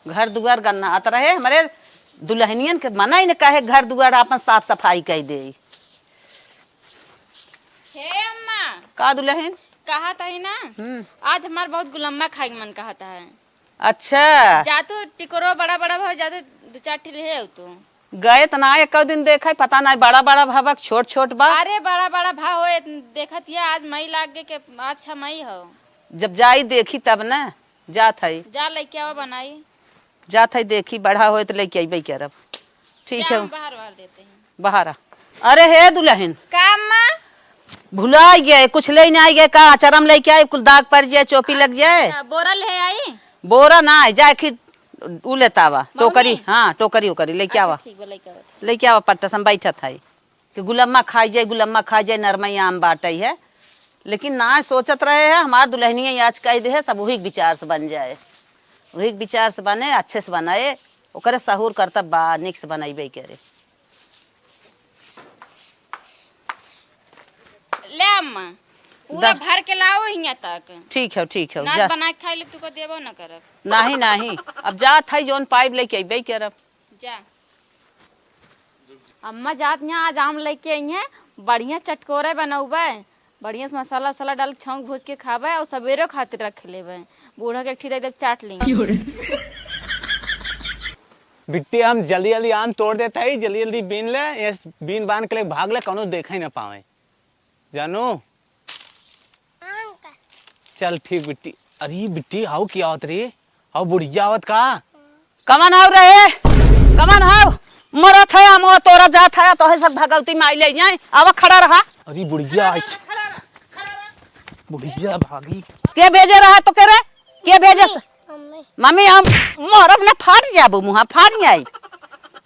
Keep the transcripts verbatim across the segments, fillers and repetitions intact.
घर दुआर गन्नात रहे, हमरे दुलहनियन के मना ही न कहे घर दुआर आपन साफ सफाई कइ देइ। हे अम्मा। का दुलहिन? कहत हई ना, हम्म। आज हमार बहुत गुलम्मा खाए के मन कहत है। अच्छा। जा तू टिकोरो बड़ा बड़ा भव, जा तू दू चार ठे ले आउ तू। गए त ना, एको दिन देखे, पता ना बड़ा बड़ा भव कि छोट छोट बा। अरे बड़ा बड़ा भव हो, देखत या आज मई लाग गे के, अच्छा मई हो। जब जाई देखी तब ना, जात हई। जा लइके आवा बनाई। जात हई देखी, बड़ा होए त लइके अइबे करब। ठीक जा, है। हम बाहर बाहर देते हैं। बाहर आ। अरे हे दुलहिन। का अम्मा? भुलाइ गए, कुछ लेइ नाइ गए का? अचरम लइके आई, कुल दाग परि जाए, चोपी लग जाए। अच्छा, बोरा ले आई? बोरा नाइ, जाए कि उ लेत आवा, मौनी? टोकरी, हाँ, टोकरी ओकरी लइके अच्छा, आवा। ठीक बा, लइके आवत। लइके आवा, पट्टा से हम बैठत हई कि गुलम्मा खाइ जाए, गुलम्मा खाइ जाए, नरमई आम बाटइ है। लेकिन नाइ सोचत रहे है, हमार दुलहनिया आज कहि दे है, सब उही के विचार से बन जाए, उही के विचार से बने, अच्छे से बनाए, ओकरे सहूर करतब बा, निक से बनइबे करे। ले अम्मा, पूरा द- भर के लाओ हियाँ तक। ठीक है, ठीक है, ना जा। बना के खाई ले, तुको देबो न करब। नाही, नाही, अब जात हई, जौन पाइब लइके अइबे करब। जा। अम्मा जात हियाँ आज आम लइके अइहें, बढ़िया चटकोरे बनउबे, बढ़िया से मसाला वसाला डाल के छौंक भूज के खाबे अउर सबेरे खातिर रख लेबे। बूढ़ा के एक ठी दे देब, चाट लेंगे। बिट्टी, हम जल्दी जल्दी आम तोड़ देत हई, जल्दी जल्दी बीन ले, ये बीन बान के ले भाग ले, कउनो देखे ही ना पावे। जानू? हाँ, अंकल। चल ठीक बिट्टी। अरे बिट्टी, हाउ के आवत रे? हाउ बुढ़िया आवत का? कमन हाउ रे? कमन हाउ? मरत है, हम तोरा जात है, तोहे सब भगवती माई ले जाए। आवा, खड़ा रहा। अरे बुढ़िया आई। बुढ़िया भागी। के भेजे रहा तोके रे? के भेजे? मम्मी। मम्मी, हम मरब ना, फाट जाबू, मुँहा फाट जाई।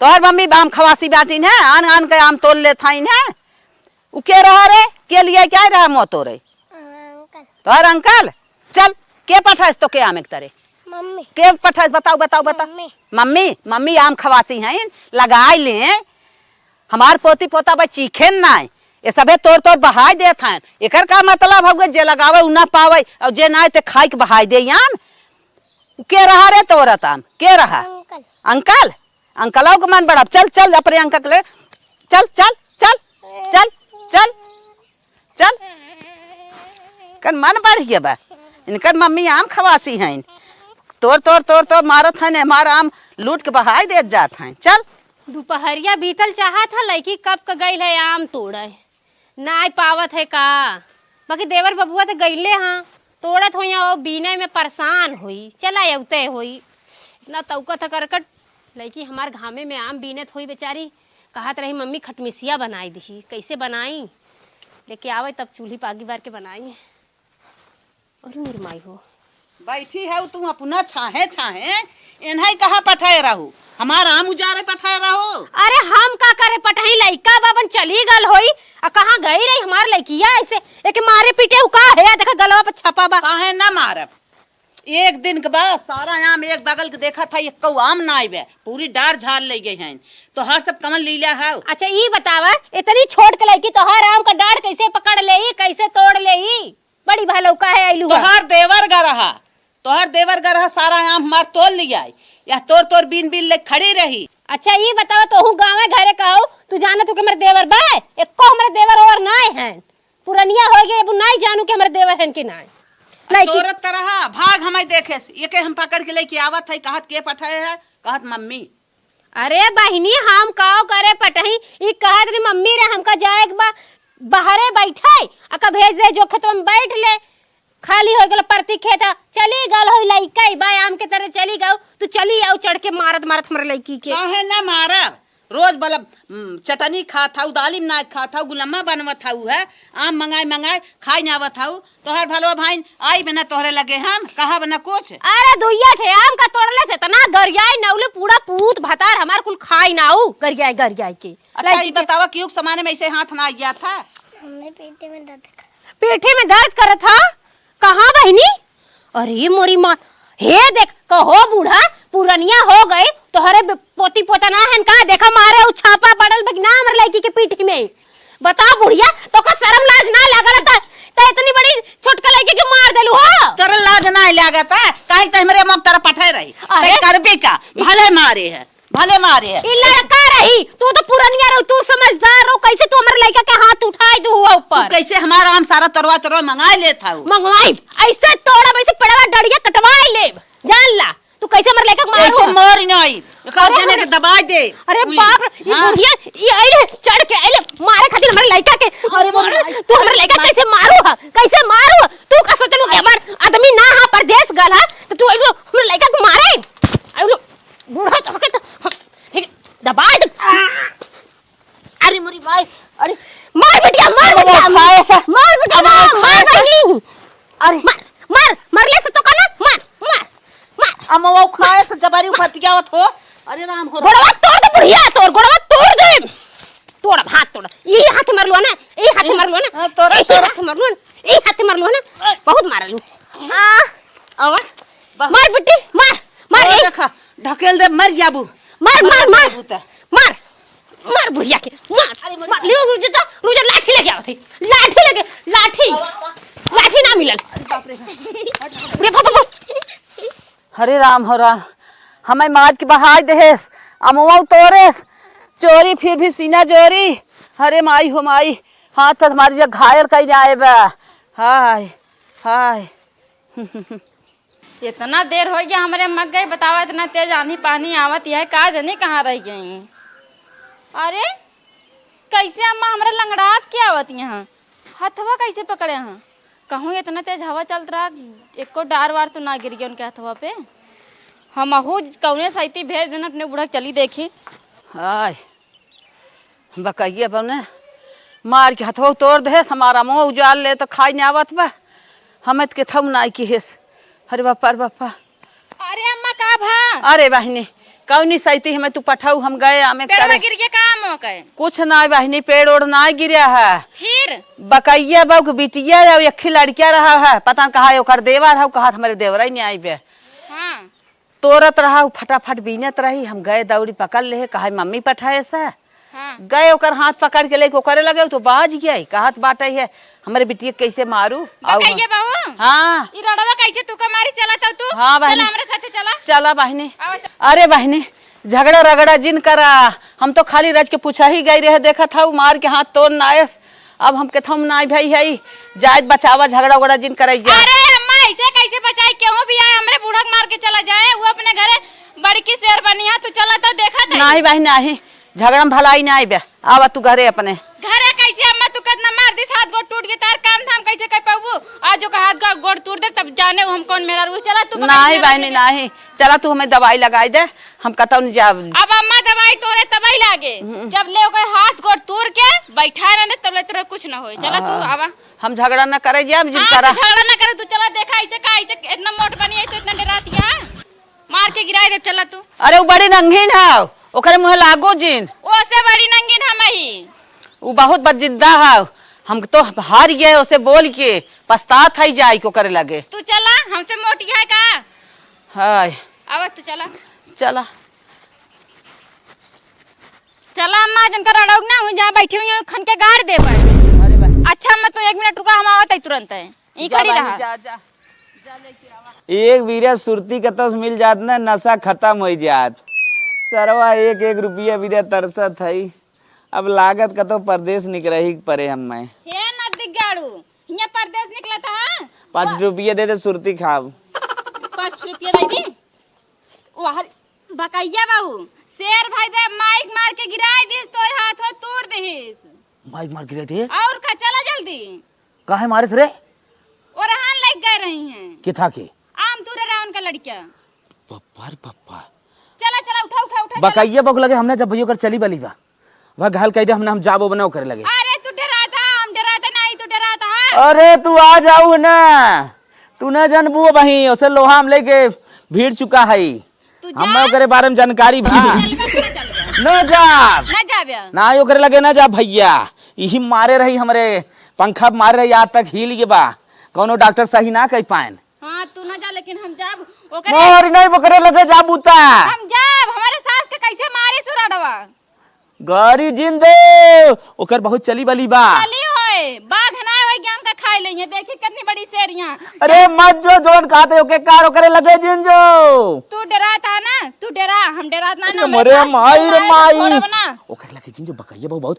तोहर मम्मी आम खवासी बाटिन है, आन आन के आम तोड़ लेत हइन है। उ के रहा रे? के लिए क्या रहा मो तोरे? अंकल। तोहर अंकल? चल, के पठाइस तोके आम एक तरे? मम्मी। के पठाइस? बताओ, बताओ, बताओ। मम्मी। मम्मी, मम्मी आम खवासी हइन, लगाई ले। हमार पोती पोता बा चीखेन नाय, ये सभे तोड़ तोड़ बहाई देत हइन। एकर का मतलब हउए, जे लगावे उ ना पावे, अउर जे नाय ते खाई के बहाई दे आम। के रहा रे तोरत आम? के रहा? अंकल। अंकल? अंकलौ के मन बड़ा। चल, चल, अपने अंकल के ले। चल, चल, चल, चल, चल, चल। इनकर मन बढ़ गया बा। इनकर मम्मी आम खवासी हइन। तोर, तोर, तोर, तोर मारत हइन, हमार आम लूट के बहाई देत जात हइन। चल। दुपहरिया बीतल चाहत ह, लइकी कब क गइल है आम तोड़े। नाय पावत है का? बाकी देवर बबुआ त गइले हाँ, तोड़त होइया, ओ बीने में परेशान होई, चला अउते होई। इतना तौकत ह करकट, लइकी हमार घामे में आम बीनत होई बेचारी, कहत रही, "मम्मी, खटमिसिया बनाई दिही।" कैसे बनाई? लेके आवे तब चूल्ही पागी बार के बनाई। अरे मोर माई हो। बैठी हउ तू अपना छाहे छाहे, एन्हई कहाँ पठाए रहू? हमार आम उजारे पठाए रहू? अरे हम का करे पठाई, लइका बाबन चली गल होई, आ कहाँ गई रही हमार लइकिया? ऐसे एके मारे पीटे हउ का है? देखा गलवा पर छपा बा। काहे ना मारब? एक दिन के बाद सारा आम एक बगल के देखत हई, एक्कउ आम नाई बे, पूरी डार झार लइ गई हइन। तोहर सब कवन लीला हउ? अच्छा ई बतावा, इतनी छोट के लइकी तोहर आम का डार कैसे पकड़ लेई, कैसे तोड़ लेई? बड़ी भलौका है आइलू है। तोहार देवर गरहा, तोहार देवर गरहा सारा आम हमार तोड़ लियाई, या तोड़ तोड़ बीन बीन ले खड़ी रही। अच्छा ई बतावा, तोहू गाँवे घरे का हो, तू जानत हो कि हमरे देवर बा? एक्को हमरे देवर और नाय हैं, पुरनिया होइ गए, अब नाय जानू कि हमरे देवर हैं कि नाय। आ नाय कि तोरत तरहा भाग हमाई देखे से, एके हम पकड़ के लेके आवत है, कहत के पठाए है, कहत मम्मी। अरे बहिनी, हम काव करे पटही, ई कहत रही, "मम्मी रे, हमका जाए के बा, बाहरे बैठे, अका भेज दे, जो खेतवा में बैठ ले, खाली हो गेल परती खेत, चली गल हो लइका, ई बा आम के तरह चली गउ, तू चली आउ चढ़ के मारत मारत हमरे लइकी के।" काहे ना मारब? रोज बला, उम, चटनी खात हउ, दालिम ना खात हउ, गुलम्मा बनवत हउ है, आम मंगाई मंगाई खाई ना आवत हउ, तोहर भलवा भाई, आइब ना तोहरे लगे हम, कहब ना कुछ। अरे दुइया ठे आम का तोड़ले से इतना गरियाई नौले पूरा पूत भतार हमार कुल खाई ना आऊ, गरियाई गरियाई के। अच्छा, लड़की ई के बतावा कि उस जमाने में ऐसे हाथ ना आइया था? हमरे पेटे में दर्द कर पीठी में दर्द करत हा? कहाँ बहिनी? अरे मोरी माँ, हे देख, कहो बूढ़ा, पुरनिया हो गए, तोहरे बे-, पोती पोता ना हन का? देखा मारे उ छापा पड़ल बा कि ना हमरे लड़की के पीठी में। बताओ बुढ़िया, तोका शर्म लाज ना लागल त ते इतनी बड़ी छोटका लड़की के मार देलू हो। तोरे लाज नाहीं लागत है? काहे ते हमरे मौक तरफ पठे रही? अरे। ते करबे का? भले मारे है, भले मारे है। ई लड़का रही, तू तो पुरनिया रहो, तू समझदार रहो, कैसे तू हमरे लड़का के हाथ उठाए दू हुआ तू ऊपर? कैसे हमारा हम सारा तरवा तरवा मंगाए लेत हऊ? मंगवाई, ऐसे तोड़ब, ऐसे पेड़वा डड़िया कटवाए लेब, जान ला। तू कैसे हमरे लड़का के मारू ऐसे है? मारी नहीं, एक आध अरे जने के हमरे दबाई दे। अरे उई। बाप रे, ई हाँ। बुढ़िया, ई आइले, चढ़ के आइले, मारे खातिर हमरे लड़का के। अरे मार, मार। तू हमरे लड़का मार। कैसे मारू है? कैसे मारू है? तू का सोचलू कि हमार आदमी ना हा, परदेस गल हा, तो तू आइलो हमरे लड़का के मारे? आइलो, बूढ़ा तो होके तो हम, ठीक, दबाई दे। अरे मोरी माई, अरे। मार बिटिया, मार अरे बिटिया, खाए से, मार बिटिया, अरे मार, मार खाए से। बहिनी। अरे। मार, मार, मरले से तो कहना, मार, मार, मार। अमवा खाए से जबारी उपतियावत हो। अरे राम हो। गोड़वा तोड़ दे बुढ़िया, तोर गोड़वा तोड़ दे। तोड़, हाथ तोड़। ई हाथ मरलो ना, ई हाथ ए, मरलो ना, हाँ, तोड़ा, ई तोड़ा। हाथ मरलो ना, ई हाथ मरलो ना, बहुत मारलू। हाँ। आवा। मार बिट्टी, मार, मार, आवा ए। देखा, ढकेल दे, मर जाबू। मार, मार, मार, मार। मार बुढ़िया के, मार। अरे, मार। लियो, रुजो तो, रुजो, लाठी लेके आवत है। लाठी लेके, लाठी। लाठी ना मिलल। अरे बाप रे बाप। रे बाप, बाप। हरे राम हो राम, हमें मार के बहाई देहेस, अमवा तोरेस, चोरी फिर भी सीना जोरी। हरे माई हो माई, हाथ तो हमारी जगह घायल कई जाए बा। हाय, हाय। इतना देर होइ गया हमरे मग गए, बतावा, इतना तेज आंधी पानी आवत है, का जनी कहाँ रहि गई? अरे, कैसे अम्मा हमरा लंगड़ात के आवत यहाँ? हथवा कैसे पकड़े हैं? कहूँ इतना तेज हवा चलत रहा, एको डार वार तो ना गिर गया उनके हथवा पे। हम अहू कौने सैती भेज देना अपने बूढ़ा के चली देखी। हाय। बकैया बने मार के हथवा तोड़ देहेस, हमार अमवा उजाल ले तो खाई ना आवत बा, हमें तो केथऊ नाई किहेस। अरे बापा, अरे बापा। अरे अम्मा, का भा? अरे बहिनी, कौनी सैती हमें तू पठाऊ, हम गए आमे पेड़वा करे। गिर गया का अम्मा के? कुछ ना बहिनी, पेड़ ओड़ ना गिरा है। फिर? बकैया बहू के बिटिया है, एक ही लड़किया रहा है, पता न कहाँ ओकर देवर है, कहा हमरे देवरा ही नहीं आई बे। हाँ। तोरत रहा, उ फटाफट बीनत रही, हम गए दौड़ी पकड़ ले, कहा मम्मी पठाए से। हाँ। गए ओकर हाथ पकड़ के लेके ओकरे लगे, उ तो बाज गई, कहत बाटे है, हमरे बिटिया के कैसे मारू? आऊ बकैया बहू? हाँ। ई रड़वा कैसे तू का मारी? चला तो तू। हाँ बहिनी। चला हमरे साथे चला। चला बहिनी। आवा चल। अरे बहिनी, झगड़ा रगड़ा जिन करा, हम तो खाली रज के पूछा ही गई रहे, देखत हऊ मार के हाथ तोड़ नायस। अब हम केथम नाई भई हई, जाइत बचावा, झगड़ा उगड़ा जिन करई जा। अरे अम्मा, ऐसे कैसे बचाई? केहू भी आए, हमरे बूढ़ा के मार के चला जाए, वो अपने घरे बड़की शेर बनी है, तू चला तो देखत है। नाही बहिनी, नाही, झगड़ा में भलाई नाही बे, आवा तू घरे अपने। घरे कैसे अम्मा, तू कितना मार दिस, हाथ गोड़ टूट गए, तार काम धाम कैसे कर पाबू? आज ओकर हाथ गो-, गोड़ तूर दे, तब जाने हम कौन मेहरारू। चला तू बकैया नाही बहिनी, नाही, चला तू हमें दवाई लगाई दे, हम कतौ नहीं जाब। अब अम्मा दवाई तोरे तबई लागे, हम्म। जब ले ओकर हाथ गोड़ तोड़ के बैठा रहने, तब ले तोरे कुछ न होए। चला तू, हाँ। आवा। हम झगड़ा न करे जाब, जिन हाँ, करा। तू झगड़ा न करे, तू चला देखा, ऐसे का, ऐसे इतना मोट बनी है, तो इतना डराती है। मार के गिराए दे, चला तू। अरे, वो बड़ी नंगीन है, ओकरे मुँह लागो जिन। ओसे बड़ी नंगीन हम ही। वो बहुत बजिद्दा है, हम तो हार गए ओसे बोल के, पछतात है जाए के ओकरे लगे। तू चला, हमसे मोटी है का? हाय। आवा तू चला। चला। चला अम्मा, जन कर अड़ौग ना हुई, जहाँ बैठी हुई हैं, खन के गाड़ दे पर। अरे बहिनी। अच्छा अम्मा, तू एक मिनट रुका, हम आवत है तुरंत है। ई जा खड़ी बहिनी, रहा। जा, जा। जा लेके आवा। एक बीरा सुरती कतौ से मिल जात ना, नशा खतम होइ जात। सरवा एक एक रुपया बीरा तरसत है। अब लागत कतौ परदेस निकरही के परे हम्मे। हे नदी गाड़ू, हियाँ परदेस निकलत है? पाँच रुपया दे दे, सुरती खाब। पाँच रुपया दे दी? वाह, बकैया बहू, शेर भाई बे, माइक मार के गिराए दिस, तोर हाथ हो तोड़ देहिस। माइक मार गिराए दिस? और का, चला जल्दी। काहे मारिस रे? ओरहान लग गए रही हैं। के था के? आम तूरे रहा उनका लड़का। पप्पा रे पप्पा। चला, चला, उठा, उठा, उठा, चला। बकैया बहू लगे हमने जब भैया कर चली बली बा। वह घायल कह दे, हमने हम जाबो बनाओ करे लगे। अरे तू डराता, हम डराता नहीं, तू डराता है। अरे तू आ जाऊ ना, तू ना जानबू बही, उसे लोहा हम लेके भीड़ चुका है। तू जा। हमें ओकरे बारे में जानकारी बा। चल बा, तू चल बा। न जाब। न जाबे। ना ओकरे लगे न जाब भैया। यही मारे रही हमरे, पंखा मारे रही, आज तक हिल गए बा। कौनो डॉक्टर सही ना कह पाएन। हाँ, तू न जा, लेकिन हम जाब। ओकरे मार नहीं, ओकरे लगे जाब उता। हम जाब, हमारे सास के कैसे मारे सुराडवा। गौरी जिंदे, ओकर बहुत चली बली बा। चली होए, बाघ ना होए, ज्ञान का खा ले, ये देखी कितनी बड़ी शेर यहाँ। अरे मत जो, जौन कहत है ओके कार ओकरे लगे जिन जो। तू डेरात हा ना, तू डेरा, हम डेरात ना, अरे ना, मोरे सास माई रे तुम्हारे माई। छोड़ब ना। ओकरे लगे जिन जो बकैया बहू बहुत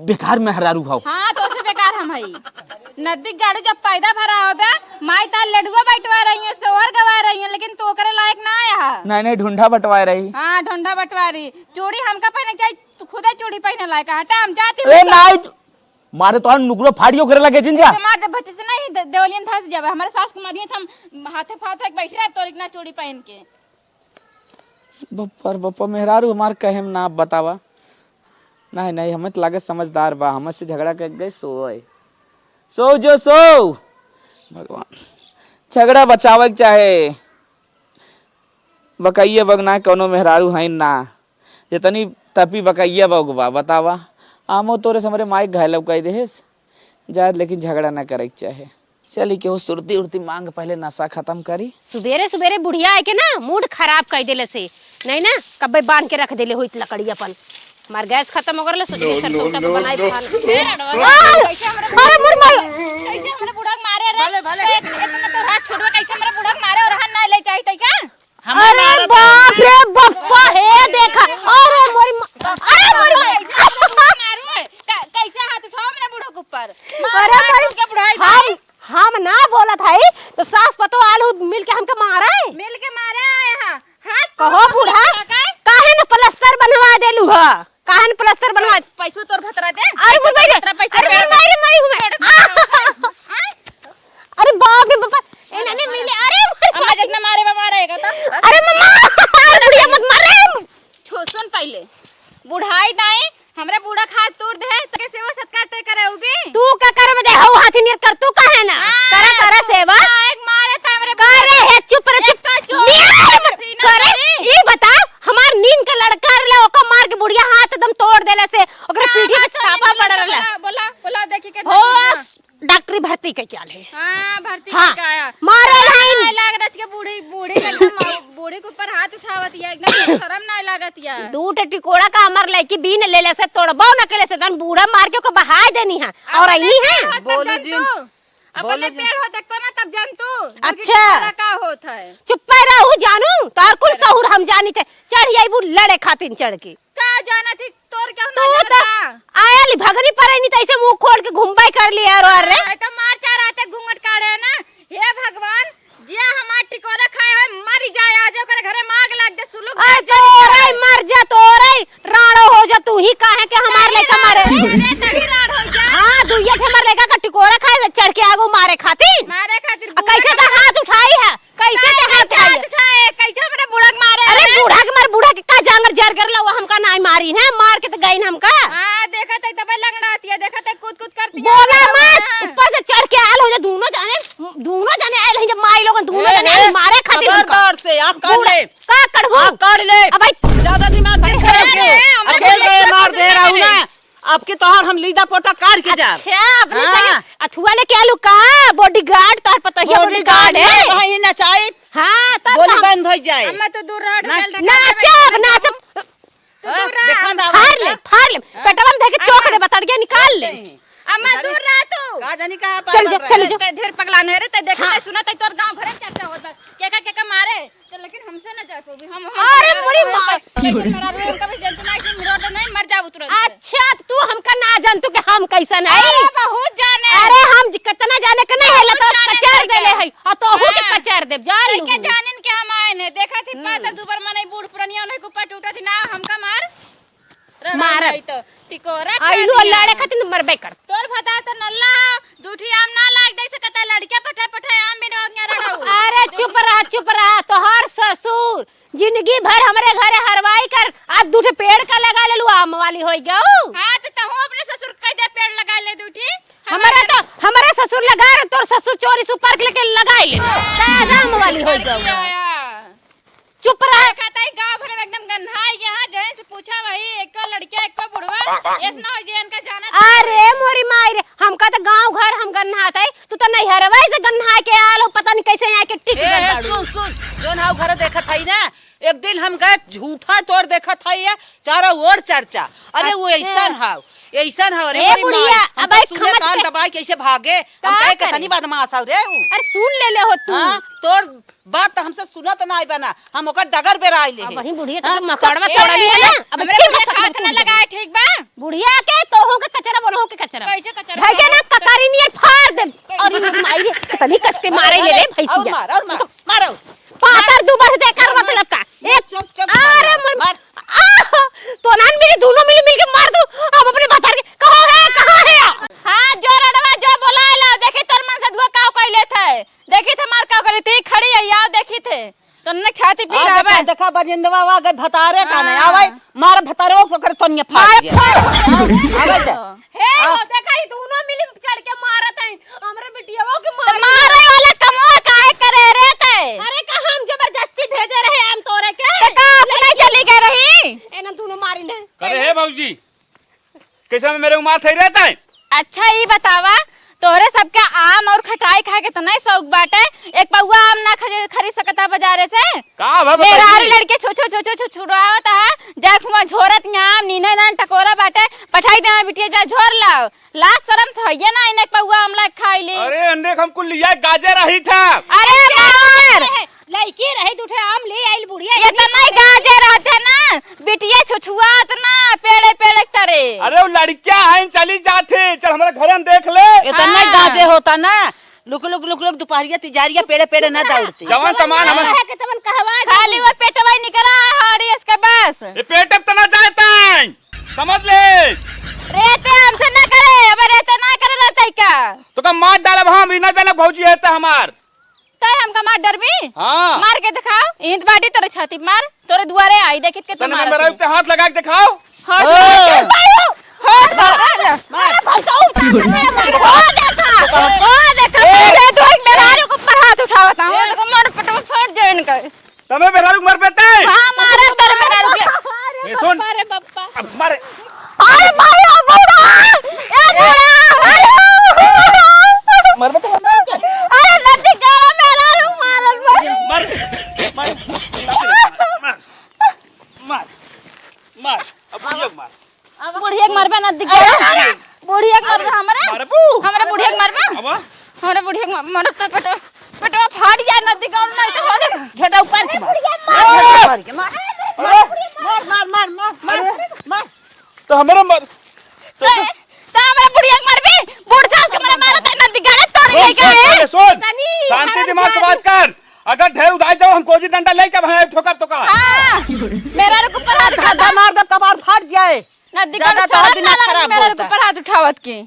बेकार मेहरारू हौ। हाँ, तो से बेकार हम हई। नदी गाड़ू जब पैदा भरा होबे, माई तार लेडुआ बैठवा रही है, सोहर गवा रही है, लेकिन तू ओकरे लायक ना आया है। नहीं, नहीं, ढूंढा बंटवा रही। हाँ, ढूंढा बंटवा रही। चूड़ी हमका पहने के चाहिए, तू खुदे चूड़ी पहने लायक है। हटा, हम जाती ए, हूँ। नहीं, मारे तो नुकरो फाड़ियो करे लगे जिन जा। तो मार दे, भच्चे से नहीं, दे-, देवलियन धस जावे। हमारे सास को मारिए, हम हाथे फाथे बैठ रहे, तोर इतना चूड़ी पहन के। बप्पर बप्पा, मेहरारू हमार कहे में ना बतावा। नहीं, नहीं, हमें तो लागे समझदार बा, हमसे झगड़ा कर गए, सोए। सो जो सो। भगवान, झगड़ा बचावे के चाहे। बकैया बग ना कौनो मेहरारू हईन ना। जितनी तपी बकैया बग बा, बतावा। आमो तोरे से हमरे माई घायल कई देहेस। जा, लेकिन झगड़ा ना करे के चाहे। चली केहू सुरती उरती मांग, पहले नशा खत्म करी। सुबेरे सुबेरे बुढ़िया आके ना मूड खराब कर देले से, नहीं ना कब्बे बांध के रख देले होइत लकड़ी अपन। हमार गैस खत्म हो गल, सोचले सरसों का बनाई खाना। ए, अरे, अरे, मोर माई। कैसे हमरे बुढ़ा के मारे रे? भले, भले। ए, इतना तो हाथ छोड़वे, कैसे हमरे बुढ़ा के मारे और हाथ ना ले चाहिए क्या? अरे बाप रे बप्पा, हे देखा। अरे मोरी मा-, अरे मोरी मा-, कैसे हाथ उठाओ मेरे बूढ़ा के ऊपर? अरे मोरी, के बुढ़ाई हम, हम ना बोलत हई, तो सास पतो आलू मिल के हमके मारे। मिल के मारे आए हैं। हाथ कहो बूढ़ा, काहे न प्लास्टर बनवा देलू ह? काहे न प्लास्टर बनवा? पैसो तोर भतरा दे। अरे वो मेरे, भतरा पैसा अरे दे। मारे, मारे, मारे। हाँ? अरे बाप रे बाप, ए नानी मिले, अरे अम्मा जितना मारे बा मारे का तो। अरे मम्मा, अरे बुढ़िया मत मारे। छो, सुन पहले, बुढ़ाई दाई, हमरे बूढ़ा खात तोड़ दे, सके सेवा सत्कार ते करे उबी। तू का करबे दे, हऊ हाथी नियर कर, तू काहे ना? हाँ, करा, करा सेवा। हाँ, एक मारे था हमरे करे बुढ़ा है, चुप रे, चुप। एक का चोर नियर मत सीना करे। करे। ई बता, हमार नीन के लड़का रहले, ओका मार के बुढ़िया हाथ एकदम तोड़ देले से, ओकरे हाँ, पीठी पे हाँ, छापा चल, पड़ रहले। बोला, बोला, बोला, देखी के हो, देखी ना। डॉक्टरी भर्ती के क्या ले? हाँ, भर्ती हाँ, के आया। मारे हाँ, लाइन। लाग रच के बूढ़ी, बूढ़ी के एकदम, बूढ़ी के ऊपर हाथ उठावत या, एकदम शर्म ना लागत या। दू ठे टिकोड़ा का हमार लड़की बीन लेले से तोड़बो न केले से, तन बूढ़ा मार के ओके बहाय देनी है। और अपने अइनी है। पेड़ होत तब बोलो जान जी। तू। अपने बोलो जी। पेड़ होत को ना तब जान तू। अच्छा। दूसरी के का होत है? चुप्पे रहू जानू, तार कुल अरे। सहूर हम जानी थे। चढ़ अइबू लड़े खातिर चढ़ के। का जानत ही तोर केहू तू ना जानत तो बा? आयल भगनी परे नहीं तो ऐसे मुंह खोल के घुमबे कर लिए और, और रे। हाँ, तो मार चार आते घूंघट काढ़े ना। हे भगवान, जिया हमार टिकोरा खाए होए, मर जाए, आज ओकरे घरे में आग लाग दे, सुलुक अरे जाए, तोरे जल जाए। मर जा, तोरे राणो हो जा, तू ही काहे के हमार नहीं लइका राण मारे। होई, अरे नहीं राण हो जा। हाँ, दुइया ठे हमार लइका का टिकोरा खाए से चढ़ के आगो मारे खातिर। मारे खातिर आ, कैसे बूढ़ा तो हाथ उठाई है? कैसे काहे ते हाथ कैसे उठाई? हाथ उठाए? कैसे हमरे बूढ़ा के मारे अरे रे? बूढ़ा के मार, बूढ़ा के का जांगर जर कर ला, वो हमका नाई मारी है, मार के तो गई ना हमका। हाँ, देखत है तबे लंगड़ाती है, देखत है कूद कूद करती है। बोला मत, हाँ। ऊपर से चढ़ के आयल हो जा, दोनों जाने, दोनों जाने आयल है जब माई लोगन, दोनों ए, जाने ए, आयल मारे खातिर हमका। खबरदार से, आप काट बूढ़ा, ले। का करबू? आप काट ले। अब भाई ज्यादा दिमाग नहीं अरे खराब अरे, करो। हम अकेले लोग मार दे रहा हूँ ना। आपके तोहार हम लीदा पोटा काट के जाब। अच्छा, अपने हाँ। संगे अथुआ लेके आलू का? बॉडीगार्ड, तोहर पतोहिया बॉडीगार्ड बॉडीगार्ड है। ना, वहीं नचाई। हाँ, तब बोली तो हम बंद हो जाए। अम्मा, तू दूर रह, ना, ढकेल, ढकेल नाचब, दे। नाचब। तू हाँ, दूर रह। देखा ना, फाड़ ले, फाड़ ले। हाँ। पेटवा में धके चोक हाँ। दे, बतड़िया निकाल ले। नहीं। अम्मा, दूर रह तू। का जानी कहाँ चल जा, पागल चल रहे। जा। ते ढेर पगला नहीं रे, ते देख हाँ। ले, सुना, ते तोर गाँव भरे चर्चा होत बा। केका, केका मारे। तो लेकिन हमसे ना जा पाबी। हम, हम अरे मोरी माँ। कैसे मरा रहे, उनका भी जंतु ना, ऐसे मिरोड़ दे, नहीं मर जाबू तुरंत। अच्छा, तू हमका ना जानतू कि हम कैसन है? अरे बहुत जाने। अरे हम ज-, कितना जाने के नहीं है, बहुत लता जाने कचर करके। देले है। और तोहू के हाँ। कचर देब, जान लू। के जानिन के हम आए ने, देखा थी हम्म। पातर दुबर मनई बूढ़ पुरनिया उन्हें के ऊपर टूटा थी ना, हमका मार। रहा मारब। नहीं तो टिकोरा खा आइलू दिया। लड़े खातिर तो मरबे कर। तोर भतार तो नल्ला, दूठी आम ना लाग दे सकता, लड़किया पठे पठे आम बिन हो गया रहा। अरे चुप रहा, चुप रहा, तोहर ससुर जिंदगी भर हमरे घरे हरवाई कर, आज दूठे पेड़ का लगा लेलू, आम वाली होई गऊ। हाँ, तो तहू अपने ससुर कह दे पेड़ लगा ले दूठी। हमारे हमारे तो, हमारे ससुर लगा रहे, तोर ससुर चोरी सुपार के लेके लगाई ले। का आम वाली होई गऊ। चुप रह। देखा ताई गाँव भर में एकदम गन्हाई गया है, जहीं से पूछा वही, एको लड़किया, एको बुढ़वा, ऐस ना हो जे इनका जाना था। अरे मोरी माई रे, हमका तो गाँव घर हम गन्हात है, तू तो नैहरवा से गन्हा के आल हो, पता नहीं कैसे यहाँ के टिक ए, गल बाड़ू। सुन, सुन, जोन हाउ घर देखत हई ना, एक दिन हम गए झूठा तोर देखत हई है, चारों ओर चर्चा। अरे वो अच्छा। ऐसन हाउ, ऐसन हो रे ए मोरी बुढ़िया, माई, हम अब तो आई सुने खमच कान के दबाई कैसे भागे। हम का कहे करे? कितनी बदमाश हो रे उ। अरे सुन ले ले हो तू। हाँ, तोर बात तो हमसे सुनत ना आई बना, हम ओकर डगर बेराई ले अब है। वही बुढ़िया हाँ? तो मकोड़वा ए, तोड़नी है ना। अब हमरे फिर बुढ़िया मकोड़वा खात ना तोड़ लगाए, ठीक बा? बुढ़िया के तोहू के कचरा, बोलहू के कचरा। कैसे कचरा? घर के ना ककारी नियर फाड़ देम। कैसे? और ये माई रे, कितनी कस के मारे ले रे भैंसिया। और मार, और मार, मारो। पातर दू बार दे कर मतलब का। एक चुप, चुप, अरे मार, मोर मार। आह! तो नान मिली, दोनों मिली मिलके मार दो। अब अपने भतार के कहो है, कहाँ है? हाँ, जो रडवा, जो बोला ला, देखी तोर मन से दुआ काव कइले थे। देखी थे मार काव कइले थे, खड़ी है, आओ देखी थे। तो न छाती पी आ, रहा देखा, बे। देखा, बजिंदवा आ गए, भतारे का नहीं, हाँ। आवे, मार भतारे वो पकड़ तो नहीं फाड़ मार दिया। फाड़। आवे दे। हे, आ। हो, देखा, ई दोनों मिली चढ़ के मारत हैं। हमरे बिटियावो के तो मार मारे वाला कमवा काहे करे रे ते? अरे का हम जबरदस्ती भेजे रहे हम तोरे के? तो का अपने चली गए रही? एना दोनों मारी ने। करे हे भौजी, कैसे में मेरे उमार थे रहता है? अच्छा ई बतावा, तोहरे सबके आम और खटाई खाए के इतना ही शौक बाटे, एक पौवा आम ना खरी-, खरीद सकता बाजारे से? का भा बताई? मेहरारू लड़के छो छो छो छो छो छुड़ावत है, जा हुआ झोरत यहाँ आम नीने नान टकोरा बाटे, पठाई दे बिटिया जा झोर लाओ। लाज शरम तो हइये ना, इन्हें पौवा हमला खाई ली। अरे, अन्ने हम कुल लिया गाजर रही था। अरे, मार। लइकी रही, दू ठे आम ले आइल बुढ़िया, ये इतनी तो नहीं गाजर रहते ना, बिटिया छुछुआत ना, पेड़े, पेड़े तरे। अरे, वो लड़कियां हैं, चली जाते, चल हमारे घर में देख ले। इतना हाँ। गाजे होता ना, लुक, लुक, लुक, लुक, दुपहरिया तिजारिया पेड़े, पेड़े ना दौड़ते। जवान सामान हम कहे के तवन कहवा खाली वो पेटवा ही निकला है, हाड़ी इसके बस। ये पेट अब तना जाता है। समझ ले। रहते हमसे ना करे, अब रहते ना करे रहते का? तो का मार डालब हम, ई ना जानब भौजी है त हमार। तै हमका मार डरबी? हाँ। मार के दिखाओ, ईंट बाटी तोरे छाती पे मार, तोरे दुआरे आई, देखित के तू तने मारत मेरा है। ऊपर हाथ लगा के दिखाओ। हाथ ओ। लगा के दिखाओ। हाथ लगा के। मार। अरे भाई साहब, मार। ओ देखा, ओ देखा, ए। मेरे दो एक मेहरारू के ऊपर हाथ उठावत है, ओ देखो, मार पटवा फाट जाए इनका। तमे मेहरारू मर बेटे। हाँ, मारा तोर मेहरारू के। अरे ए, सुन। बाप रे बाप। अब मारे। अरे भाई, ओ बूढ़ा! ए बूढ़ा! अरे! मर बेटे, मर बेटे। अरे नदी गाड़ा मेहरारू मारल बा। मर, मर, मर, मर, मर, अब ये मार। बुढ़िया के मरबे नदी गाड़ा। अरे, अरे। बुढ़िया के मरबे हमरे? मरबू। हमरे बुढ़िया के मरबे? अब? हमरे बुढ़िया के मर-, मरब तो पेटवा, पेटवा फाट जाए नदी गाड़ा नहीं तो हो देखा। घेटा ऊपर के मार। बुढ़िया मार। घेटा ऊपर के मार। मार, मार, मार। तो हमारा मर-, तो तो, तो हमारा बुढ़िया के मरबे, बूढ़ सास के मरे मारत है, नदी गाड़े तोड़ ए, ले गए। सुन, सुन। तनी शांति हरन दिमाग से जाए। बात कर। अगर ढेर उदाई जाओ, हम गोजी डंडा लेके भाई ठोकर तो का। हाँ, मेहरारू के ऊपर हाथ धक्का मार दे, कपार फाट जाए। नदी ज्यादा गाड़े तोहार शरम ना दिमाग लगे, खराब मेहरारू के होता। ऊपर हाथ उठावत के।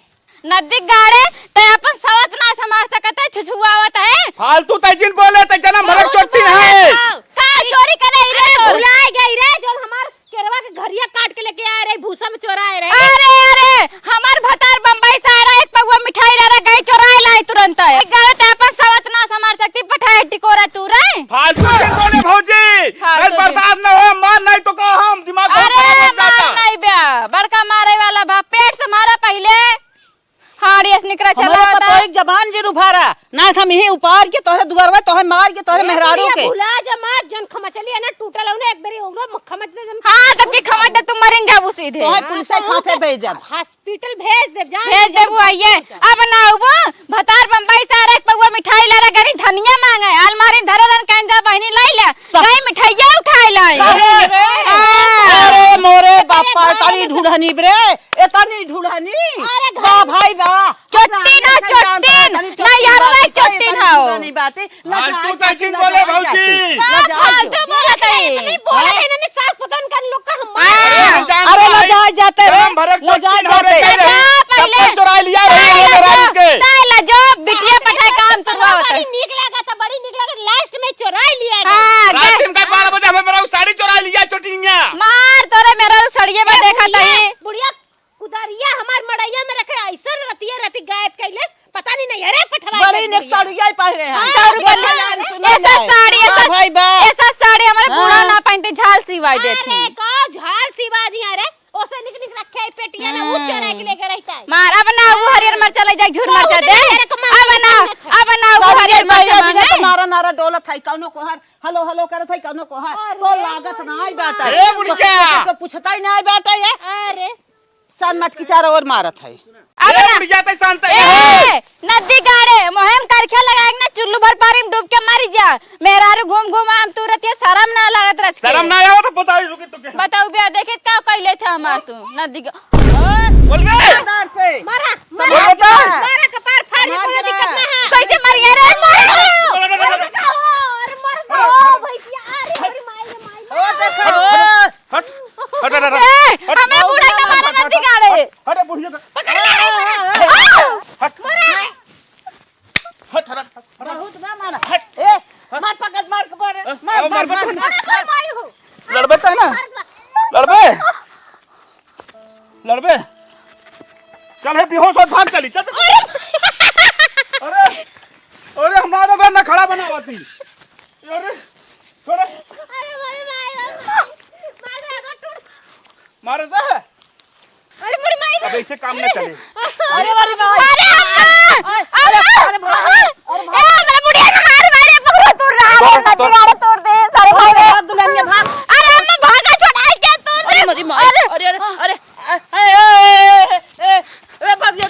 नदी गाड़े, तै अपन सवत ना संभाल सकत है, छुछुआवत है। फालतू तै जिन बोले, तै जन्म भरक चोट्टी नहीं। का चोरी करे अरे, रे तोर? भुलाए गई रे, जो हमार केरवा के घरिया काट के लेके आए रहे, भूसा में चोराए रहे। अरे, अरे, हमार भतार बम्बई से आ रहा, एक पौवा मिठाई ला रहा, गई चोराए लाई तुरंत। गाड़े तै अपन सवत ना संभाल सकती, पठाए टिकोरा तू रे। फालतू जिन बोले भौजी, फालतू नहीं जिन। बर्दाश्त न हो, मार नहीं तो का हम दिमाग अरे, खराब हो जाता। मार नहीं बे, बड़का मारे वाला बा, पेट से मारा पहिले। हाँ, रेस निकरा चला हमारे होता। पतोह के जबान जे उभारा, ना हम यही उपार के तोहरे दुआरवा, तोहरे मार के, तोहरे ए मेहरारू बुढ़िया के। भुला जा मत, जन खमचली है ना टूटल हो ना, एक बेरी ओकरो म-, खमच दे जन। हाँ, तब की खमच दे, तू मरेंगे अब उसी दे। तोहे हाँ, पुलिस तो के हाथे उ भेज देब। हॉस्पिटल भेज देब, जान भेज दे देबू, आइए। अब ना आउबो, भतार बम्बई से आ रहा, एक पौवा मिठाई ला रहा, गरी धनिया मांगे, अलमारी में धरे रहन, कहन जा बहिनी लाई ले, स- गई मिठाइया उठाए लाई। अरे, हाँ। अरे मोरे बापा, अरे, एतनी ढूढ़नी बरे, एतनी ढूढ़नी। अरे, बा भाई बा। चोट्टी ना, चोट्टी ना, यार, मैं चोट्टी ना हो। ढूढ़नी बाटे। फालतू तै जिन बोले भौजी। का फालतू बोलत है? इतनी बोलत है, इन्होंने सास पतोह का लोग का हम हाँ। मार। अरे, लजाए जाते रे, हम भरत लजाए चोट्टी ना जाते। रे। लजा पहले। चप्पल चुरा लिया रे, ताई लजो, मेहरारू के। ताई लजो, बिटिया पठाए काम तुरवा होता है। बड़ी नीक लगा था, बड़ी नीक लगा, last में चुरा लिया रे। हाँ, रात दिन का बारह बजे हमें मेहरारू साड़ी चुरा लिया, चोटिनिया। मार तोरे मेहरारू साड़िए में देखा था ये। बुढ़िया कुदरिया हमार मड़ैया में रखे, ऐसन रतिया रति गायब कैलस, पता नहीं, नहीं, अरे पठवा बड़ी के ने बुढ़िया। साड़िया ही पहिरे हैं। हाँ, सौ रुपया ले। सुनो ऐसा जाए। साड़ी, हाँ, ऐसा, भाई बा। ऐसा साड़ी हमारे बूढ़ा हाँ। ना पहनते, झाल सिवाई देत अरे, ही। का झाल सिवा दिया रे? ओसे निक निक रखे है पेटिया ना, वो हम्म। चोरा के लेके रहता है। मार, अब ना वो हरियर मरचा ले जाए, झूर हाँ, मरचा वो दे। नहीं, अरे, कमाल अब ना, करता है। अब ना वो साड़ी हरियर मरचा भाई, मांगे। तो नारा नारा डोलत है, कौनो कोहर, हेलो हेलो करत है, कौनो कोहर। अरे, तो लागत ना आई बाटा। ए, बुढ़िया। तो पूछता ही ना आई बाटा ये। अरे। चार मटकी चार और मारत है। अब ए, ना। उड़ जाते शांत ए, है। नदी गाड़े, मोहेम करखे लगाए ना, चुल्लू भर पारी में डूब के मरी जा। मेहरारू घूम घूम आम तू रहती है, शर्म ना लागत रच के। शर्म ना आवत, तो बताई रुके तो क्या? बताऊ बे, देखे का कइले थे हमार तू, नदी गा- बोल बे। जोरदार से। मारा, बोल मारा, बता। मारा, कपार फाड़ के मार कोनो देना। दिक्कत ना है। कैसे मारिए रे? मारा। अरे मारा, अरे मारा, अरे भैया, अरे, अरे माई रे, माई रे। ओ, देखो। हट, हट, हट, हट, हट। ए, हट। हमें बूढ़ा के मारा ना दिगाड़े। हट, हट, बुढ़िया का। पकड़ ले, मारा। हट। मारा। हट, हट, हट, हट। बहुत बा मारा। हट। ए, हट। मार पकड़, मार के मार। ए, मार, ए, मार, मार, मार, मार, मार। मार, मार, मार। लड़बे तब ना? मार, मार। लड़बे? लड़बे? चल, हे बेहोश हो, भाग चली, चल। अरे, अरे, हमारा घर ना खड़ा बनावती। अरे, छोड़े। अरे, मारे, मारे, मारे। मारे, अगर टूट मारे दे। अरे, मोरी माई। अब ऐसे काम ना चले। अरे, मारी माई। अरे, अम्मा। अरे, अम्मा। अरे, अरे, भाई। अरे, ए, हमरा बुढ़िया के मार मारे, पकड़ो, तोड़ रहा है, तोड़, नदी तोड़। गाड़े तोड़ दे, सारे भाग, भाग, दुल्हनिया, भाग। अरे, अम्मा, भागा, छोड़ा, क्या तोड़ दे? अरे, मोरी माई। अरे। अरे, अरे, अरे, ए, ए, ए, ए, ए, भाग जा।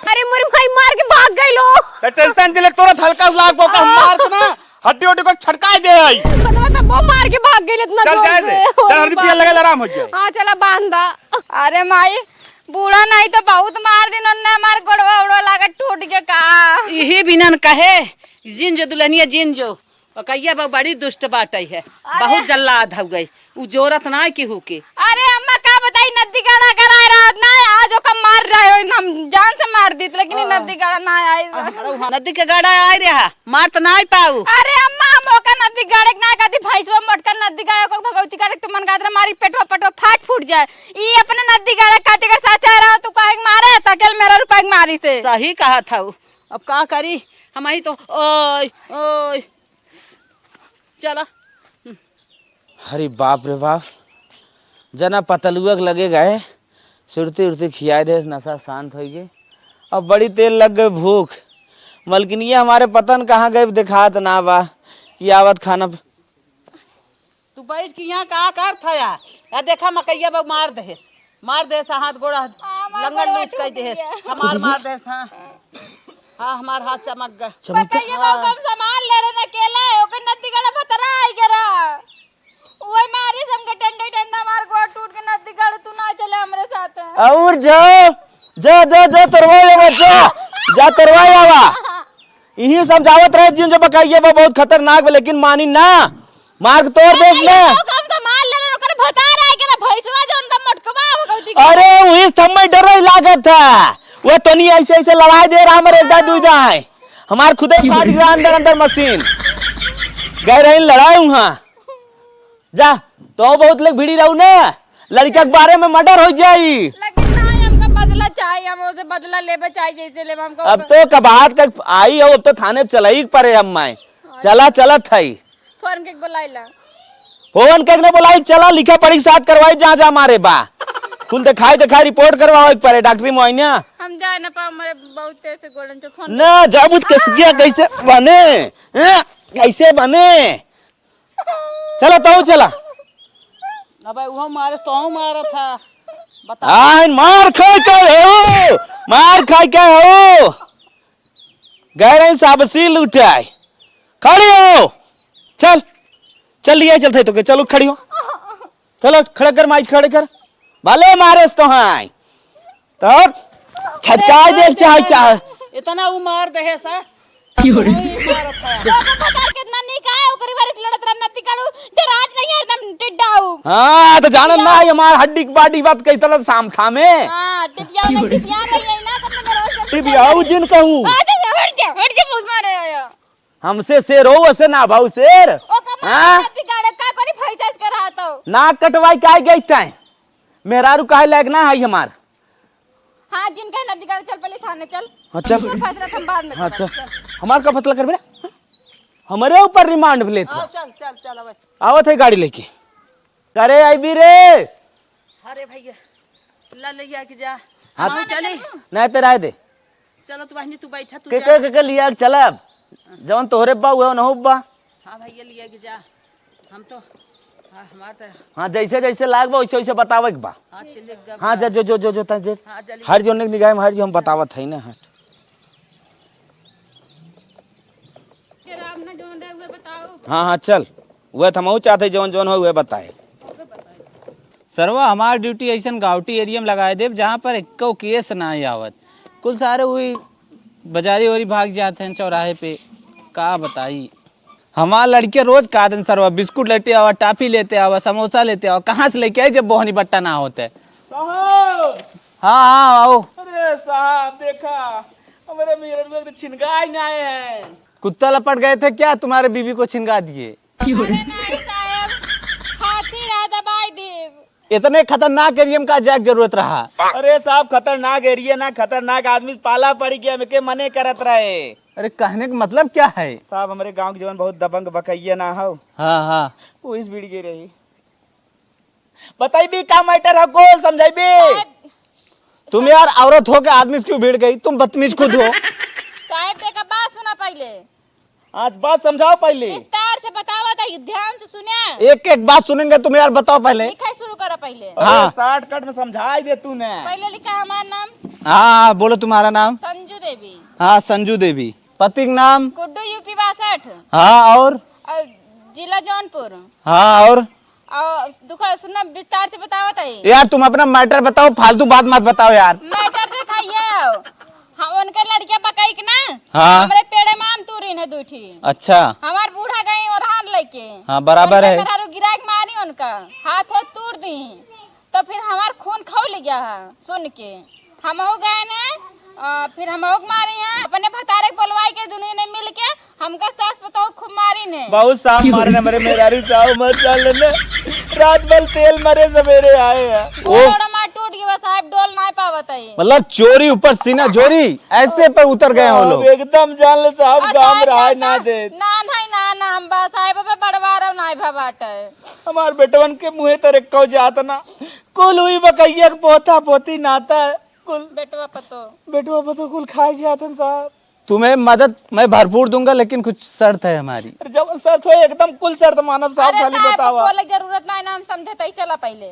अरे, मोरी माई मार के भाग गई लो। तो टेंशन दिले तोरा हल्का से लाग बोका मार के ना। हड्डी उड्डी को छटकाए दे आई। पतवा तब वो मार के भाग गइल इतना चल जोर जाए से। दे। चल, अरे हल्दी पिया बाप लगा ले, रे। आराम हो जाए। हाँ, चला बांध दा। अरे माई, बूढ़ा नहीं तो बहुत मार दिन उनने हमार गोड़वा उड़वा लागत टूट के का। इही बिनन कहे, जिन जो दुल्हनिया जिन जो। ओकैया बा बड़ी दुष्ट बाटै है। अरे। बहुत जल्लाद हउवै। उ जोरत नाय केहू के। अरे अम्मा, का बताई, नद्दी गाड़ा अगर आए रहत ना, आज ओका मार रहे हो, हम जान से मार दीत, लेकिन ई हाँ। नद्दी गाड़ा ना आए। आ, अरे उहाँ नद्दी के गाड़ा आए रहा, मार त नाय पाऊ। अरे अम्मा, हम ओका नद्दी गाड़े के ना कहती, भैंसवा मोटका नद्दी गाड़े को भगवती करे, तुमन गात रहे, मारी पेटवा पटवा फाट फूट जाए। ई अपने नद्दी गाड़े खातिर के साथ रहा, तू काहे के मारे, तकेल मेरा रुपया के मारी से। सही कहत हऊ, अब का करी, हम ही तो, ओय, ओय। चला। अरे बाप रे बाप, जना पतलुआ के लगे गए, सुरती उरती खियाए दे, नशा शांत होइ गए। अब बड़ी तेज लग गए भूख। मलकिनिया हमारे पता न कहाँ गए, देखात ना बा कि आवत खाना प- तू बैठ के यहाँ का करत हया? या देखा मकैया बा मार देहेस, मार देहेस, हाथ गोड़ लंगड़ लूच कई देहेस, हमार मार देहेस। हाँ, हाँ, हमार हाथ चमक गए। चमक गए? पकैया बा, हाँ। हम संभाल ले रहे न अकेले, ओकर नद्दी गड़ा भतरा आई गरा। वही मारी से हमके डंडे डंडा मार गोड़ टूट के नद्दी गड़ा, तू ना चले हमरे साथ। और जो, जो, जो, जो, तोरवा आवा, जो, जा तोरवा आवा। इही समझावत रहे जिन जो बकाइए बा बहुत खतरनाक बा, लेकिन मानी ना, मार के तोड़ देस अरे, ना। ये लोग हम तो मार लेले, ओकर भतार आए के ना, भैंसवा जौन बा मोटकवा, वो गलती के अरे, उही से हमें डर ही लागत था। वो तनी ऐसे, ऐसे लड़ाई दे रहा हमरे एक दाई, दुई दाई। हमार खुदे फाट गया अंदर, अंदर मशीन। गए रही लड़ाई उहाँ। जा, तो बहुत लोग भिड़ी रहू ना, लड़का के बारे में मर्डर हो जाई। लेकिन ना, हमका बदला चाही, हम ओसे बदला लेबे चाही, जैसे लेबे हमका अब तो कबाहत तक आई हो, अब तो थाने पे चलाई के परे हम माए। चला, चलत हई। फोन के बोलाइला। फोन के ने बोलाई, चला, लिखा पढ़ी साथ करवाई, जहाँ, जहाँ मारे बा। कुल देखाई, देखाई रिपोर्ट करवावे के परे, डॉक्टरी मुआइना। हम जाए ना पाओ, मेरे बहुत तेज से गोलन चो फोन ना, जब उस केसिया कैसे बने, हैं? कैसे बने? चला, तू चला। अबे उहो मारे, तोहू मारत हा। बता। आइन मार खाई के हो, मार खाई के हो। गए रहे साबसी लुटाए। खड़ी हो। चल, चल लिया चलते तो के, चलो खड़ी हो। चलो खड़ा कर, माइज खड़े कर। भले मारे तो हाँ। तब छटकाए देख चाहे, चाहे। इतना उ मार देहे सा। की हो रे? वही मारत है। तो ओकर भतार कितना नीक आए, ओकरी बारे से लड़त रहन, नती काड़ू, डरात नहीं है, एकदम टिड्डाऊ। हाँ, तो जानत ना है हमार हड्डी के बाडी बात कई तरह साम थामे। हाँ, टिपियाऊ की हो ने रे? टिपिया नहीं है ना, तो मेरे से टिपियाऊ जिन कहू। आ जा, हट जा, हट जा, बहुत मारे आया। हमसे शेर हो, वैसे ना भाऊ शेर। ओकर मार हाँ? नती काड़े, का करी फैसा के रहा तो? नाक कटवाई के आई गई तैं। मेहरारू काहे लायक ना है हमार। हाँ, जिनका नदी का चल, पहले थाने चल। हाँ, चल। तोर फैसला हम बाद में हाँ, करब, चल। चल। हमार का फैसला करबे रे? हमरे ऊपर रिमांड लेत हाँ, हो। चल, चल, चल, अबे। आवत है गाड़ी लेके। करे आईबी रे। अरे भैया, ला ले आके जा। हाँ। हम चली। नहीं तो रह दे। चलो, तू बहिनी, तू बैठा, तू के, जा। के, के, के लिया के चलब? जवन तोहरे बा, उहे नहु बा। हाँ भैया, लिया के जा। हम तो, हाँ, हमार तो हाँ, जैसे जैसे लाग बा, वैसे वैसे बतावे के बा। हाँ, चलिए, एकदम। हाँ, जा, जो, जो, जो, जो, तैं जे। हाँ, चलिए। हट जो, निक निगाह में हट जो, हम बतावत है ना, हट। के राम ना जौन रहे, उहे बताओ। हाँ, हाँ, चल। उहे तो हमहू चाहते, जौन, जौन हो, उहे बताए। सरवा, हमार ड्यूटी ऐसन गाँवटी एरिया में लगाए देब, जहाँ पर एक्को केस ना आवत। कुल सारे वही बाजारी ओरी भाग जात हैं चौराहे पे। का बताई? हमार लड़के रोज का दिन सरवा बिस्कुट लेते आवा, टाफी लेते आवा, समोसा लेते आवा, कहाँ से लेके आई जब बोहनी बट्टा ना होते? साहब! हाँ, हाँ, आओ। अरे साहब, देखा, हमरे मेहररुआ के छिनगाई ना आए हैं। कुत्ता लपट गए थे क्या, तुम्हारे बीबी को छिनगा दिए? अरे नहीं साहब, हाथी रहा दबाई दीस। इतने खतरनाक एरिया में का जाए के जरूरत रहा? अरे साहब, खतरनाक एरिया ना, खतरनाक आदमी पाला पड़ी गया, हमके मने करत रहे। अरे, कहने का मतलब क्या है? साहब, हमरे गांव के जवन बहुत दबंग बकैया ना हो। हाँ, हाँ। वो इस भिड़ गई रही। बताइबी का मैटर है, कुल समझाइबी। साहब। तुम यार औरत हो के आदमी से क्यों भिड़ गई? तुम बदतमीज खुद हो। साहब, देखा, बात सुना पहले। आज बात समझाओ पहले। विस्तार से बतावा था, ध्यान से सुने। एक एक बात सुनेंगे तुम यार, बताओ पहले। लिखाई शुरू करा पहले। अरे हाँ। शॉर्टकट में समझाई दे तूने। पहले लिखा हमारा नाम। हाँ, बोलो तुम्हारा नाम। संजू देवी। हाँ, संजू देवी। पति का नाम? गुड्डू, यूपी बासठ। हाँ, और? और जिला जौनपुर। हाँ, और? और दुखा सुनना, विस्तार से बतावत है। यार, तुम अपना मैटर बताओ, फालतू बात मत बताओ यार। मैटर देखा ये हो, हाँ, उनके लड़किया बकई के ना, हाँ। हमरे पेड़े में आम तूरिन है दुइ ठी। अच्छा। हमार बूढ़ा गई ओरहान लेके। हाँ, बराबर उनके है। मेहरारू गिराए के मारी उनका, हाथ हो तूर दी, तो फिर हमार खून खौल गया है सुन के। हमहू गए ने, अ, फिर हमहू के मारी हैं। अपने भतारे के बोलवाई के दुनिया ने मिल के हमका सास पतोह खूब मारी ने। बहुत साफ मारे ने हमरे मेहरारू, साहब मत जान लेने। रात भर तेल मरे सवेरे आए हैं। ओ। गोड़ मार टूट गया साहब, डोल नहीं पावत है। मतलब चोरी ऊपर सीना चोरी, ऐसे पे उतर गए हो लोग। एकदम जान ले साहब, और गाँव साहब रहा ना, ना दे। ना, नहीं, ना, ना, हम बा साहब अबे बड़वारा नहीं भा बाटे। हमार बेटवन के मुँहे तरे कौ जात ना। कुल हुई बकैया के पोता पोती नाता है। कुल बेटवा पतो। बेटवा पतो कुल खाए जातन साहब। तुम्हें मदद मैं भरपूर दूंगा, लेकिन कुछ शर्त है हमारी। अरे जब शर्त हो एकदम कुल शर्त मानब साहब, अरे खाली साहब, बतावा। बोले जरूरत नहीं ना, हम समझे तई चला पहले।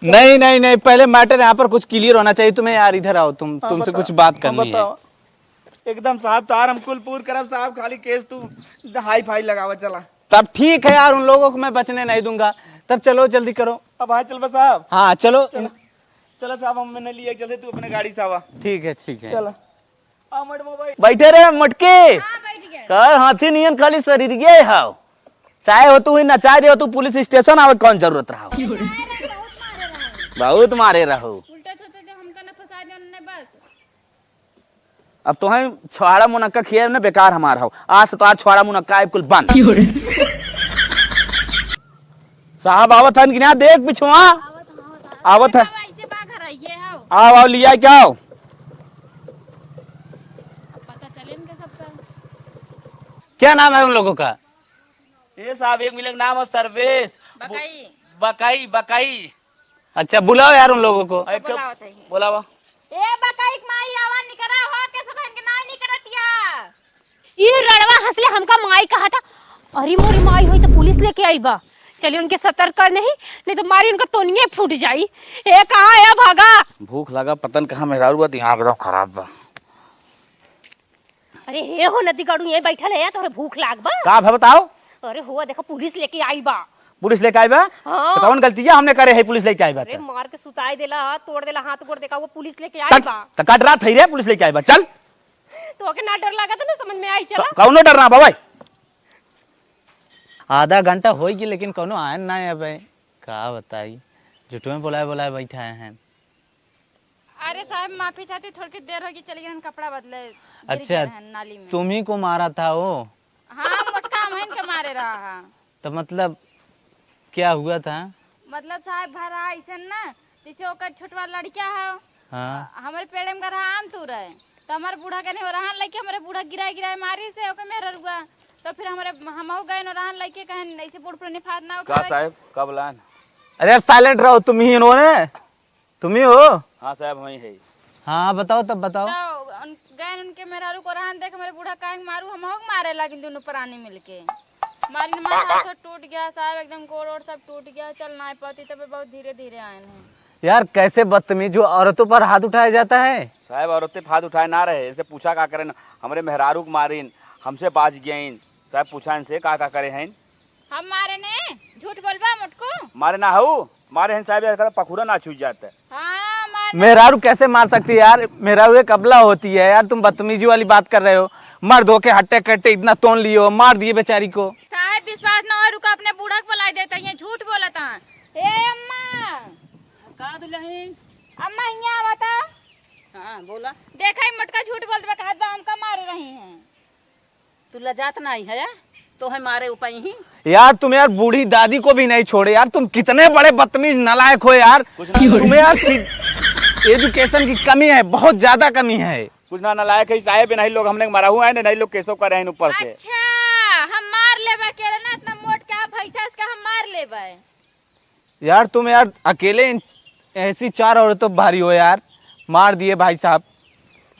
नहीं, नहीं, नहीं, पहले मैटर यहाँ पर कुछ क्लियर होना चाहिए तुम्हें यार, इधर आओ तुम, हाँ, तुमसे बताओ। कुछ बात हाँ, करनी है। बताओ। एकदम साहब तार हम कुल पूर करब साहब, खाली केस तू हाई फाई लगावा चला। तब ठीक है यार, उन लोगों को मैं बचने नहीं दूंगा। तब चलो जल्दी करो। अब हाँ चल बस साहब। हाँ चलो। चलो। चलो साहब, हम मैंने लिए जल्दी, तू अपने गाड़ी से आवा। ठीक है, ठीक है। चलो। आ, मट मोबाइल। बैठे रे मटके। हाँ, बैठ गए। का हाथी नियन खाली शरीर ये हाव। चाहे हो तू ही नचाए दे हो तू पुलिस स्टेशन आवे, कौन जरूरत रहा हो? बहुत मारे रहो। उल्टा सोचे जो हमका ना फंसा दे उनने बस। अब तोहें छोहाड़ा मुनक्का खियाए ना बेकार हमार हो। आज से तोहार छोहाड़ा मुनक्का आइब कुल बंद। क्यों रे? साहब आवत हन कि ना, देख पिछुआ। आवत है। ऐसे बा घर, ये आओ। आओ, आओ, लिया क्या हो? अब पता चले इनके सबका। क्या नाम है उन लोगों का? ए साहब, एक मिले के नाम है सर्वेश। बकई। बकई, बकई। अच्छा, बुलाओ यार उन लोगों को। अरे, बोलावत है। बोलावा। ए बकई के माई, आवा निकरा हो, के सब इनके नाई निकरतिया। ई रड़वा हंसले हमका माई कहा था। अरे मोरी माई होई तो पुलिस लेके आई बा। चलिए उनके सतर्क कर नहीं, नहीं तो मारी उनका तोनिये फूट जाई। ए कहाँ है भागा? भूख लगा, पता न कहाँ मेहरारू बा, दिमाग एकदम खराब बा। अरे हे हो नदी गाड़ू, यहीं बैठल है, तोहरे भूख लाग बा? का भा बताओ? अरे हो देखो पुलिस लेके आई बा। पुलिस लेके आई बा? हाँ। तो कौन गलतिया हमने करे है पुलिस लेके आई बा अरे तो? मार के सुताई देला, तोड़ देला हाथ गोड़, देखा वो पुलिस लेके आई बा। तो काट रात है रे पुलिस लेके आई बा, चल। तो ओके ना डर लगा था ना, समझ में आई चला। कौनो डर ना बा भाई। आधा घंटा होई गई लेकिन कौनो आयन ना आवे। का बताई, झूठो में बोलाए बोलाए बैठा है। अरे साहब, माफी चाहती, थोड़ी देर होगी, चली गई कपड़ा बदले, गिर अच्छा, गए हैं नाली में। तुम ही को मारा था वो? हाँ, मोटका हम के मारे रहा है। तो मतलब क्या हुआ था? मतलब साहब, भरा ऐसे ना, जैसे ओकर छोटवा लड़का है, हाँ। हमारे पेड़े में रहा आम तू रहे, तो हमारे बूढ़ा के नहीं हो रहा, लेके हमारे बूढ़ा गिराए गिराए मारी से ओकर मेहर रुआ, तो फिर हमारे हमहू गए न रहा, लेके कहें ऐसे बूढ़ पर निफात ना का उठावे। साहब, कब लान? अरे यार, साइलेंट रहो, तुम ही इन्होंने तुम ही हो? हाँ साहब, वही है। हाँ, बताओ तब बताओ। तो उन, गए उनके मेहरारू को रहन देख, हमारे बूढ़ा काहे मारू, हम हो मारे लगिन दोनों प्राणी मिलके। मारिन, हमार हाथ टूट गया साहब, एकदम गोड़ ओड़ सब टूट गया, चल नाहीं पाती, तबे बहुत धीरे धीरे आएन हैं। यार, कैसे बदतमीज हो, औरतों पर हाथ उठाया जाता है? साहब, औरतें पर हाथ उठाए ना रहे, इनसे पूछा का करें, हमरे मेहरारू के मारिन, हमसे बाज गइन। साहब, पूछा इनसे का का करे हैं। हम मारे ने? झूठ बोलबा मोटकू? मारे ना हऊ, मारे हैं साहब, यार, पखुरा ना छूट जाता है। हाँ, मार। मेहरारू कैसे मार सकती है यार? मेहरारू एक अबला होती है यार, तुम बदतमीजी वाली बात कर रहे हो। मर्द होके हट्टे कट्टे इतना तोन लियो, मार दिए बेचारी को। साहब, विश्वास ना हो, रुका, अपने बूढ़ा के बुलाई देता, ये झूठ बोलता। ए अम्मा। का दुल्हन? अम्मा, हियाँ आवता। हाँ, बोला। देखा, ये मोटका झूठ बोलत बा, कहत बा हमका मारे रही हैं। तू लजात नाहीं है, तोहे मारे उपई ही। यार, तुम यार बूढ़ी दादी को भी नहीं छोड़े यार, तुम कितने बड़े बदतमीज नालायक हो यार। कुछ ना तुम्हें यार education की कमी है, बहुत ज्यादा कमी है। कुछ ना नालायक है साहेब, नहीं लोग हमने मरा हुआ है, नहीं लोग केसो करे हैं ऊपर से। अच्छा, हम मार लेबे अकेले ना, इतना मोट का भैंसा इसका हम मार लेबे। यार, तुम यार अकेले इन, ऐसी चार औरतों भारी हो यार, मार दिए भाई साहब।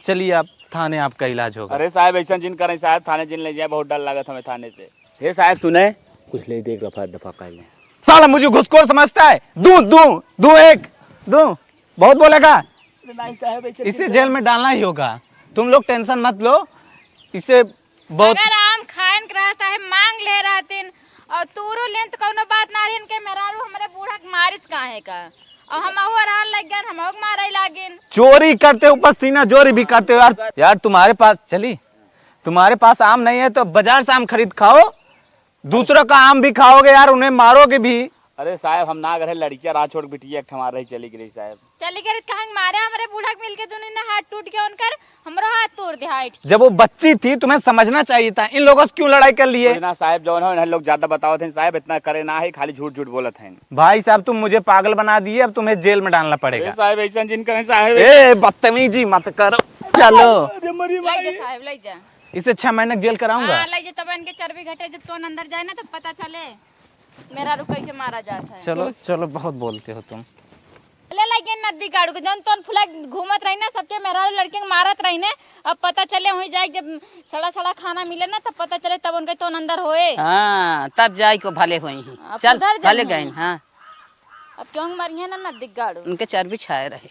चलिए, आप थाने आपका इलाज होगा। अरे साहब, ऐसा जिन करें साहब, थाने जिन ले जाए, बहुत डर लागत हमें थाने से। हे साहब सुने, कुछ ले दे, एक रफा दफा कर लें। साला मुझे घुसखोर समझता है? दूं, दूं, दूं एक, दूं, बहुत बोलेगा। नहीं साहब, ऐसे इसे नहीं जेल में डालना ही होगा। तुम लोग tension मत लो, इसे बहुत अगर आम खाएन के रहा, साहेब मांग ले रहतिन और तूरू लेन तो कौनो बात ना रही, इनके मेहरारू हमरे बूढ़ा के मारिस काहे का? और हम अहू आरान लग गए, हम अहू के मारे लागिन। चोरी करते हो, पसीना चोरी भी करते हो यार। यार, तुम्हारे पास, चली, तुम्हारे पास आम नहीं है तो बाजार से आम खरीद खाओ, दूसरों का आम भी खाओगे यार, उन्हें मारोगे भी। अरे साहेब, हम ना करे, लड़किया राह छोड़ बिटिया एक ठे हमार रही, चली गई साहेब। चली गई कहाँ मारे, हमरे बूढ़ा के मिलके दुनिया ने हाथ टूट गया उनकर, हमरो हाथ तोड़ दे हाथ। जब वो बच्ची थी, तुम्हें समझना चाहिए था, इन लोगों से क्यों लड़ाई कर लिए? कुछ ना साहेब, जौन हो, इन्हें लोग ज्यादा बतावत हैं साहेब, इतना करे ना है, खाली झूठ झूठ बोलत हैं। भाई साहब, तुम मुझे पागल बना दिए, अब तुम्हें जेल में डालना पड़ेगा। अरे साहेब, ऐसा जिन करें साहेब। ए, बदतमीजी मत करो, चलो। अरे मरी ले जा भाई। साहेब, ले जा। इसे छह महीने की जेल कराऊंगा। हाँ, ले जा, तब इनके चर्बी घटे, जब तोन अंदर जाए ना, तब पता चले। मेहरारू कैसे मारा जात है। चलो, चलो, बहुत बोलते हो तुम। ले लगे नदी गाड़ू के, जौन तोन फुला घूमत रही ना, सबके मेहरारू लड़के के मारत रही ने। अब पता चले वहीं जाए, जब सड़ा सड़ा खाना मिले ना, तब पता चले, तब उनके तोन अंदर होए। हाँ, तब जाए को भले होई ही। अब चल, सुधर जाई भले हैं। गइन, हाँ। अब क्यों मरिहे ना नदी गाड़ू? उनके चर्बी छाए रहे।